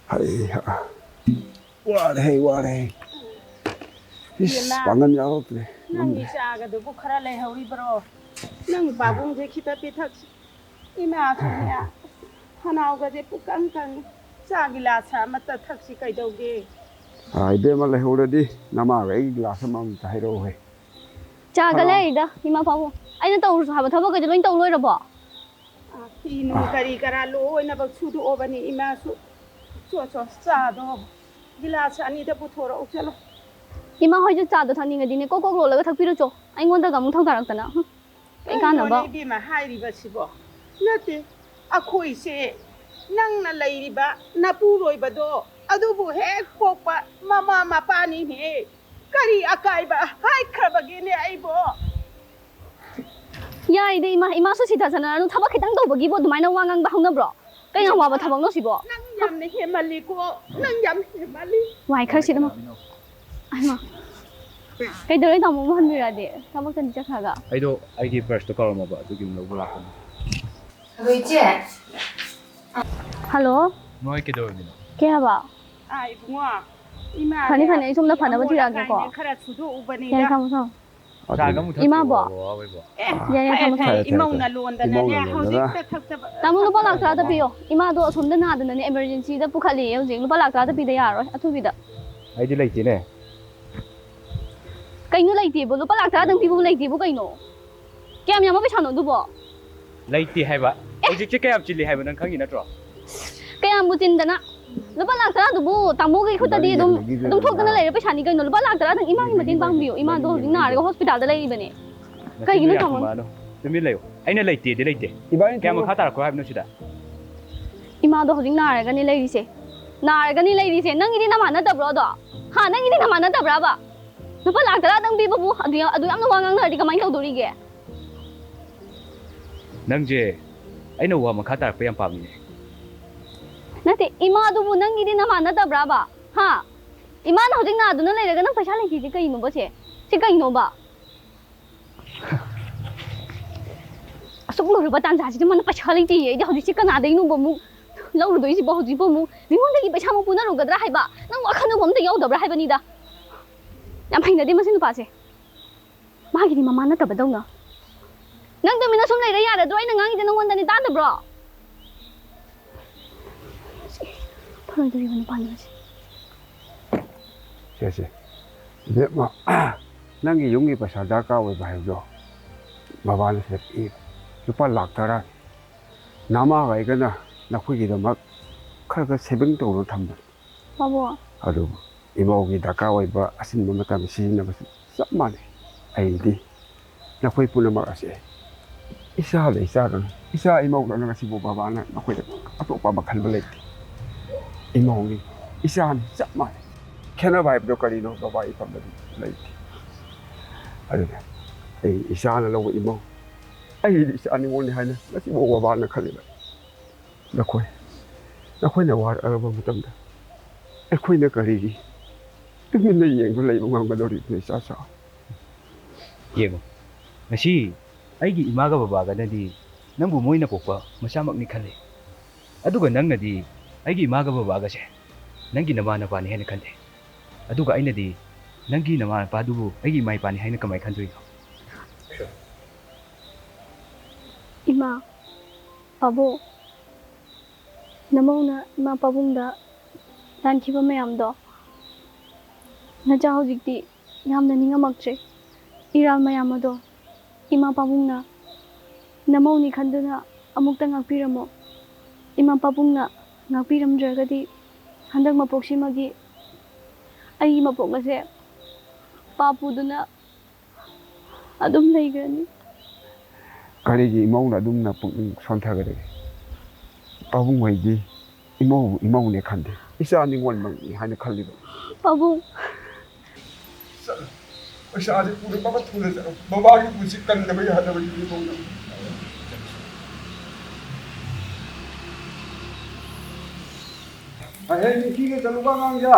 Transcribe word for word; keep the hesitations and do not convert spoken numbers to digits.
ꯍꯩ ꯍꯥ꯫ ꯋꯥꯔꯦ ꯍꯩ, ꯋꯥꯔꯦ ꯍꯩ꯫ ꯏꯁ, ꯏꯕꯦꯝꯃ, ꯄꯥꯡꯒꯜ ꯌꯥꯎꯔꯛꯇ꯭ꯔꯦ꯫ ꯅꯪꯒꯤ ꯆꯥꯒꯗꯨꯕꯨ ꯈꯔ ꯂꯩꯍꯧꯔꯤꯕ꯭ꯔꯣ? ꯅꯪ ꯄꯥꯕꯨꯡꯁꯦ ꯈꯤꯇ ꯄꯤꯊꯛꯁꯤ꯫ ꯏꯃꯥꯁꯨꯅꯦ, ꯈꯅꯥꯎꯒꯁꯦ ꯄꯨꯀꯪ ꯀꯪꯉꯤ꯫ ꯆꯥ ꯒꯤꯂꯥꯁ ꯑꯃꯇ ꯊꯛꯁꯤ ꯀꯩꯗꯧꯒꯦ? ꯑꯥ, ꯏꯕꯦꯝꯃ, ꯂꯩꯍꯧꯔꯗꯤ ꯅꯃꯥꯒ ꯑꯩꯒꯤ ꯒꯤꯂꯥꯁ ꯑꯃꯃꯝꯇ ꯍꯩꯔꯛꯎꯍꯦ꯫ ꯆꯥꯒ ꯍꯜꯂꯣ꯫ ꯂꯩꯔꯤꯗ, ꯏꯃꯥ ꯄꯥꯕꯨꯡ꯫ ꯑꯩꯅ ꯇꯧꯔꯁꯨ ꯍꯥꯏꯕ ꯊꯕꯛꯈꯩꯗꯣ ꯂꯣꯏ ꯇꯧ ꯂꯣꯏꯔꯕꯣ? ꯑꯥ, ꯐꯤ ꯅꯨꯡ ꯀꯔꯤ ꯀꯔꯥ ꯂꯣꯏꯅꯃꯛ ꯁꯨꯗꯣꯛꯑꯕꯅꯤ ꯏꯃꯥꯁꯨ꯫ ꯆꯣ, ꯆꯣ, ꯆꯥꯗꯣ ꯒꯤꯂꯥꯁ ꯑꯅꯤꯗ ꯄꯨꯊꯣꯔꯛꯎ ꯆꯠꯂꯣ꯫ ꯏꯃꯥ ꯍꯣꯏꯁꯨ ꯆꯥꯗꯣ ꯊꯛꯅꯤꯡꯉꯗꯤꯅꯦ ꯀꯣꯛ ꯀꯣꯛ ꯂꯣꯜꯂꯒ ꯊꯛꯄꯤꯔꯨꯆꯣ꯫ ꯑꯩꯉꯣꯟꯗꯒ ꯑꯃꯨꯛ ꯊꯧꯗꯥꯔꯛꯇꯅ꯫ ꯍꯨꯝ, ꯀꯩ ꯀꯥꯟꯅꯕ? ꯀꯩꯅꯣꯅꯦ ꯏꯕꯦꯝꯃ ꯍꯥꯏꯔꯤꯕꯁꯤꯕꯣ? ꯅꯠꯇꯦ, ꯑꯩꯈꯣꯏꯁꯦ ꯅꯪꯅ ꯂꯩꯔꯤꯕ ꯅꯄꯨꯔꯣꯏꯕꯗꯣ ꯑꯗꯨꯕꯨ ꯍꯦꯛ ꯄꯣꯛꯄ ꯃꯃꯥ ꯃꯄꯥꯅꯤꯅꯦ꯫ ꯀꯔꯤ ꯑꯀꯥꯏꯕ ꯍꯥꯏꯈ꯭ꯔꯕꯒꯦꯅꯦ ꯑꯩꯕꯣ? ꯌꯥꯏꯗ ꯏꯃꯥ, ꯏꯃꯥꯁꯨ ꯁꯤꯊꯖꯅꯔꯅꯨ꯫ ꯊꯕꯛ ꯈꯤꯇꯪ ꯇꯧꯕꯒꯤꯕꯨ ꯑꯗꯨꯃꯥꯏꯅ ꯋꯥ ꯉꯥꯡꯕ ꯍꯧꯅꯕ꯭ꯔꯣ? ꯀꯩ ꯌꯥꯝ ꯋꯥꯕ ꯊꯕꯛꯅꯣ ꯁꯤꯕꯣ? ꯅꯪ ꯌꯥꯝꯅ ꯍꯦꯟꯃꯜꯂꯤꯀꯣ, ꯅꯪ ꯌꯥꯝ ꯍꯦꯟꯃꯜꯂꯤ꯫ ꯋꯥꯏ ꯈꯔ ꯁꯤꯠ ꯑꯃ꯫ ꯑꯩꯃ꯫ ꯀꯩꯗꯧꯔꯦ ꯇꯥꯃꯣ ꯑꯃꯨꯛ ꯍꯟꯕꯤꯔꯛꯑꯗꯤ? ꯊꯕꯛꯇꯗꯤ ꯆꯠꯈ꯭ꯔꯒ꯫ ꯑꯩꯗꯣ ꯑꯩꯒꯤ ꯄꯔꯁꯇꯣ ꯀꯥꯎꯔꯝꯃꯕ, ꯑꯗꯨꯒꯤ ꯑꯃꯨꯛ ꯂꯧꯕ ꯂꯥꯛꯄꯅꯤ꯫ ꯍꯜꯂꯣ, ꯏꯆꯦ꯫ ꯍꯜꯂꯣ꯫ ꯅꯣꯏ ꯀꯩꯗꯧꯔꯝꯃꯤꯅꯣ? ꯀꯩ ꯍꯥꯏꯕ? ꯑꯥ, ꯏꯕꯨꯡꯉꯣ, ꯏꯃꯥꯅꯦ, ꯐꯅꯤ, ꯐꯅꯤ, ꯑꯩ ꯁꯣꯝꯗ ꯐꯤ ꯐꯅꯕ ꯑꯃꯣꯠ ꯊꯤꯔꯛꯑꯒꯦꯀꯣ꯫ ꯑꯀꯥꯏꯅꯦ ꯈꯔ ꯁꯨꯗꯣꯛꯎꯕꯅꯤꯗ꯫ ꯌꯥꯔꯦ, ꯊꯝꯃꯣ, ꯊꯝꯃꯣ꯫ ꯆꯥꯒ ꯑꯃꯨꯛ ꯏꯃꯥꯕꯣ꯫ ꯊꯛꯇ꯭ꯔꯤꯕꯣ, ꯕꯕꯥ ꯍꯣꯏꯕꯣ? ꯑꯦ, ꯌꯥꯔꯦ, ꯐꯔꯦ, ꯊꯝꯃꯣ, ꯐꯔꯦ, ꯊꯝꯃꯣ꯫ ꯏꯃꯧꯅ ꯂꯣꯟꯗꯅꯅꯦ, ꯏꯃꯧꯅ ꯂꯣꯟꯗꯅ꯫ ꯍꯧꯖꯤꯛꯇ ꯊꯛꯆꯕ꯫ ꯇꯥꯃꯣ, ꯂꯨꯄꯥ ꯂꯥꯛ ꯇꯔꯥꯗ ꯄꯤꯌꯣ꯫ ꯏꯃꯥꯗꯣ ꯑꯁꯣꯝꯗ ꯅꯥꯗꯅꯅꯦ, emergencyꯗ ꯄꯨꯈꯠꯂꯦꯌꯦ ꯍꯧꯖꯤꯛ꯫ ꯂꯨꯄꯥ ꯂꯥꯛ ꯇꯔꯥꯗ ꯄꯤꯗ ꯌꯥꯔꯔꯣꯏ, ꯑꯊꯨꯕꯤꯗ꯫ ꯑꯩꯗꯤ ꯂꯩꯇꯦꯅꯦ꯫ ꯀꯩꯅꯣ ꯂꯩꯇꯦꯕꯨ? ꯂꯨꯄꯥ ꯂꯥꯛ ꯇꯔꯥꯗꯪ ꯄꯤꯕꯕꯨ ꯂꯩꯇꯦꯕꯨ ꯀꯩꯅꯣ? ꯀꯌꯥꯝ ꯌꯥꯝꯕ ꯄꯩꯁꯥꯅꯣ ꯑꯗꯨꯕꯣ? ꯂꯩꯇꯦ ꯍꯥꯏꯕ꯫ ꯑꯦ! ꯍꯧꯖꯤꯛꯁꯦ ꯀꯌꯥꯝ ꯆꯤꯜꯂꯤ ꯍꯥꯏꯕ ꯅꯪ ꯈꯪꯉꯤ ꯅꯠꯇ꯭ꯔꯣ? ꯀꯌꯥꯝꯕꯨ ꯆꯤꯟꯗꯅ? ꯂꯨꯄꯥ ꯂꯥꯛ ꯇꯔꯥꯗꯨꯕꯨ ꯇꯥꯃꯣꯒꯤ ꯈꯨꯠꯇꯗꯤ ꯑꯗꯨꯝ, ꯒꯥꯔꯤ ꯑꯗꯨꯝ ꯊꯣꯛꯇꯅ ꯂꯩꯔꯦ ꯄꯩꯁꯥꯅꯤ ꯀꯩꯅꯣ꯫ ꯂꯨꯄꯥ ꯂꯥꯛ ꯇꯔꯥꯗꯪ ꯏꯃꯥꯒꯤ ꯃꯇꯦꯡ ꯄꯥꯡꯕꯤꯌꯨ꯫ ꯏꯃꯥꯗꯣ ꯍꯧꯖꯤꯛ ꯅꯥꯔꯒ ꯍꯣꯁꯄꯤꯇꯥꯜꯗ ꯂꯩꯔꯤꯕꯅꯦ꯫ ꯅꯆꯤꯟꯗꯣ ꯀꯩꯒꯤꯅꯣ ꯌꯥꯝ ꯇꯥꯃꯣ? ꯈꯨꯝꯃꯛꯑꯅꯨ꯫ ꯇꯨꯃꯤꯟ ꯂꯩꯌꯨ꯫ ꯑꯩꯅ ꯂꯩꯇꯦꯗꯤ ꯂꯩꯇꯦ꯫ ꯏꯕꯥꯅꯤ ꯀꯌꯥꯝ ꯊꯣꯛꯑꯣ꯫ ꯃꯈꯥ ꯇꯥꯔꯛꯈ꯭ꯔꯣ ꯍꯥꯏꯕꯅꯣ ꯁꯤꯗ? ꯏꯃꯥꯗꯣ ꯍꯧꯖꯤꯛ ꯅꯥꯔꯒꯅꯦ ꯂꯩꯔꯤꯁꯦ꯫ ꯅꯥꯔꯒꯅꯦ ꯂꯩꯔꯤꯁꯦ꯫ ꯅꯪꯒꯤꯗꯤ ꯅꯃꯥꯟ ꯅꯠꯇꯕ꯭ꯔꯣ ꯑꯗꯣ? ꯍꯥ? ꯅꯪꯒꯤꯗꯤ ꯅꯃꯥꯟ ꯅꯠꯇꯕ꯭ꯔꯕ? ꯂꯨꯄꯥ ꯂꯥꯛ ꯇꯔꯥꯗꯪ ꯄꯤꯕꯕꯨ ꯑꯗꯨ ꯌꯥꯝ, ꯑꯗꯨ ꯌꯥꯝꯅ ꯋꯥ ꯉꯥꯡꯅꯔꯗꯤ ꯀꯃꯥꯏꯅ ꯇꯧꯗꯣꯔꯤꯒꯦ? ꯅꯪꯁꯦ ꯑꯩꯅ ꯋꯥ ꯃꯈꯥ ꯇꯥꯔꯛꯄ ꯌꯥꯝ ꯄꯥꯝꯃꯤꯅꯦ꯫ ꯅꯠꯇꯦ, ꯏꯃꯥꯗꯨꯕꯨ ꯅꯪꯒꯤꯗꯤ ꯅꯃꯥꯟ ꯅꯠꯇꯕ꯭ꯔꯕ? ꯍꯥ? ꯏꯃꯥꯅ ꯍꯧꯖꯤꯛ ꯅꯥꯗꯨꯅ ꯂꯩꯔꯒ ꯅꯪ ꯄꯩꯁꯥ ꯂꯩꯇꯦꯗꯤ ꯀꯩꯅꯣꯕ ꯁꯦ? ꯁꯤ ꯀꯩꯅꯣꯕ? ꯑꯁꯨꯛ ꯂꯨꯔꯕ ꯇꯥꯟꯖꯥꯁꯤꯗ ꯃꯥꯅ ꯄꯩꯁꯥ ꯂꯩꯇꯦꯌꯦ꯫ ꯑꯩꯗꯤ ꯍꯧꯖꯤꯛꯁꯦ ꯀꯅꯥꯗꯩꯅꯣꯕ ꯑꯃꯨꯛ ꯂꯧꯔꯨꯗꯣꯏꯁꯤꯕꯣ? ꯍꯧꯖꯤꯛꯄꯨ ꯑꯃꯨꯛ ꯃꯤꯉꯣꯟꯗꯒꯤ ꯄꯩꯁꯥ ꯑꯃꯨꯛ ꯄꯨꯅꯔꯨꯒꯗ꯭ꯔꯥ ꯍꯥꯏꯕ? ꯅꯪ ꯋꯥꯈꯜ ꯅꯧꯕ ꯑꯝꯇ ꯌꯥꯎꯗꯕ꯭ꯔꯥ ꯍꯥꯏꯕꯅꯤꯗ꯫ ꯌꯥꯝ ꯍꯩꯅꯗꯦ ꯃꯁꯤ ꯅꯨꯄꯥꯁꯦ꯫ ꯃꯥꯒꯤꯗꯤ ꯃꯃꯥ ꯅꯠꯇꯕꯗꯧꯅ꯫ ꯅꯪ ꯇꯨꯃꯤꯟꯅ ꯁꯨꯝ ꯂꯩꯔ ꯌꯥꯔꯗ꯭ꯔꯣ? ꯑꯩꯅ ꯉꯥꯡꯉꯤꯁꯦ ꯅꯪꯉꯣꯟꯗꯅꯤ, ꯇꯥꯗꯕ꯭ꯔꯣ? ꯐꯔꯣꯏꯗꯧꯔꯤꯕ ꯅꯨꯄꯥꯅꯤ ꯃꯁꯤ꯫ ꯁꯦ, ꯁꯦ꯫ ꯏꯕꯦꯝꯃ, ꯅꯪꯒꯤ ꯌꯨꯝꯒꯤ ꯄꯩꯁꯥ ꯗꯔꯀꯥꯔ ꯑꯣꯏꯕ ꯍꯥꯏꯕꯗꯣ ꯕꯕꯥꯅ ꯁꯤꯗ ꯄꯤꯕ꯫ ꯂꯨꯄꯥ ꯂꯥꯛ ꯇꯔꯥ꯫ ꯅꯃꯥꯒ ꯑꯩꯒꯅ ꯅꯈꯣꯏꯒꯤꯗꯃꯛ ꯈꯔ ꯈꯔ ꯁꯦꯚꯤꯡ ꯇꯧꯗꯨꯅ ꯊꯝꯕꯅꯤ꯫ ꯄꯥꯕꯨꯡ꯫ ꯑꯗꯨꯕꯨ ꯏꯃꯧꯒꯤ ꯗꯔꯀꯥꯔ ꯑꯣꯏꯕ ꯑꯆꯤꯟꯕ ꯃꯇꯝꯗ ꯁꯤꯖꯤꯟꯅꯕꯁꯨ ꯆꯞ ꯃꯥꯟꯅꯩ꯫ ꯑꯩꯗꯤ ꯅꯈꯣꯏ ꯄꯨꯝꯅꯃꯛ ꯑꯁꯦ ꯏꯆꯥꯗ ꯏꯆꯥꯗꯅ, ꯏꯆꯥ ꯏꯃꯧꯗꯅ ꯉꯁꯤꯕꯨ ꯕꯕꯥꯅ ꯅꯈꯣꯏꯗ ꯑꯇꯣꯞꯄ ꯑꯃ ꯈꯟꯕ ꯂꯩꯇꯦ꯫ ꯏꯃꯧꯅꯤ, ꯏꯆꯥꯅꯤ, ꯆꯞ ꯃꯥꯟꯅꯩ꯫ ꯈꯦꯠꯅꯕ ꯍꯥꯏꯕꯗꯣ ꯀꯔꯤꯅꯣ ꯕꯕꯥ ꯏꯐꯝꯗꯗꯤ ꯂꯩꯇꯦ꯫ ꯑꯗꯨꯅ ꯑꯩ ꯏꯆꯥꯅ ꯂꯧꯕ ꯏꯃꯧ, ꯑꯩꯗꯤ ꯏꯆꯥ ꯅꯤꯉꯣꯜꯅꯤ ꯍꯥꯏꯅ ꯉꯁꯤꯐꯥꯎ ꯕꯕꯥꯅ ꯈꯜꯂꯤꯕ꯫ ꯅꯈꯣꯏ, ꯅꯈꯣꯏꯅ ꯋꯥꯔꯛꯂꯕ ꯃꯇꯝꯗ ꯑꯩꯈꯣꯏꯅ ꯀꯔꯤꯒꯤ ꯇꯨꯃꯤꯟꯅ ꯌꯦꯡꯗꯨꯅ ꯂꯩꯕ ꯉꯝꯒꯗꯧꯔꯤꯕꯅꯣ, ꯏꯆꯥ ꯆꯥꯎ? ꯌꯦꯡꯉꯨ, ꯉꯁꯤ ꯑꯩꯒꯤ ꯏꯃꯥꯒ ꯕꯕꯥꯒꯅꯗꯤ ꯅꯪꯕꯨ ꯃꯣꯏꯅ ꯄꯣꯛꯄ ꯃꯆꯥꯃꯛꯅꯤ ꯈꯜꯂꯤ, ꯑꯗꯨꯒ ꯅꯪꯅꯗꯤ ꯑꯩꯒꯤ ꯏꯃꯥꯒ ꯕꯕꯥꯒꯁꯦ ꯅꯪꯒꯤ ꯅꯃꯥ ꯅꯄꯥꯅꯤ ꯍꯥꯏꯅ ꯈꯜꯂꯤ, ꯑꯗꯨꯒ ꯑꯩꯅꯗꯤ ꯅꯪꯒꯤ ꯅꯃꯥ ꯅꯄꯥꯗꯨꯕꯨ ꯑꯩꯒꯤ ꯏꯃꯥ ꯏꯄꯥꯅꯤ ꯍꯥꯏꯅ ꯀꯃꯥꯏꯅ ꯈꯟꯗꯣꯏꯅꯣ? ꯏꯃꯥ, ꯄꯥꯕꯨꯡ, ꯅꯃꯧꯅ ꯏꯃꯥ ꯄꯥꯕꯨꯡꯗ ꯂꯥꯟꯈꯤꯕ ꯃꯌꯥꯝꯗꯣ ꯅꯆꯥ ꯍꯧꯖꯤꯛꯇꯤ ꯌꯥꯝꯅ ꯅꯤꯡꯉꯝꯃꯛꯇ꯭ꯔꯦ꯫ ꯏꯔꯥꯜ ꯃꯌꯥꯝ ꯑꯗꯣ ꯏꯃꯥ ꯄꯥꯕꯨꯡꯅ ꯅꯃꯧꯅꯤ ꯈꯟꯗꯨꯅ ꯑꯃꯨꯛꯇ ꯉꯥꯛꯄꯤꯔꯝꯃꯣ꯫ ꯏꯃꯥ ꯄꯥꯕꯨꯡꯅ ꯉꯥꯛꯄꯤꯔꯝꯗ꯭ꯔꯒꯗꯤ ꯍꯟꯗꯛ ꯃꯄꯣꯛꯁꯤꯃꯒꯤ ꯑꯩꯒꯤ ꯃꯄꯣꯛ ꯑꯁꯦ ꯄꯥꯞ ꯄꯨꯗꯨꯅ ꯑꯗꯨꯝ ꯂꯩꯈ꯭ꯔꯅꯤ꯫ ꯀꯔꯤꯒꯤ ꯏꯃꯧꯅ ꯑꯗꯨꯝꯅ ꯄꯨꯛꯅꯤꯡ ꯁꯣꯟꯊꯒꯗꯒꯦ? ꯄꯥꯕꯨꯡ ꯍꯣꯏꯗꯤ ꯏꯃꯧꯕꯨ ꯏꯃꯧꯅꯦ ꯈꯟꯗꯦ, ꯏꯆꯥ ꯅꯤꯉꯣꯜꯃꯛꯅꯤ ꯍꯥꯏꯅ ꯈꯜꯂꯤꯕ꯫ ꯄꯥꯕꯨꯡ꯫ ꯆꯠꯂꯣ꯫ ꯄꯩꯁꯥꯁꯦ ꯄꯨꯔꯒ ꯄꯥꯄ ꯊꯨꯅ ꯆꯠꯂꯣ꯫ ꯕꯕꯥꯒꯤ ꯄꯨꯟꯁꯤ ꯀꯟꯗꯕ ꯌꯥꯗꯕꯒꯤ ꯏꯃꯧꯅ꯫ ꯑꯍꯦ, ꯅꯨꯄꯤꯒ ꯆꯠꯂꯨꯕ ꯑꯉꯥꯡꯁꯦ꯫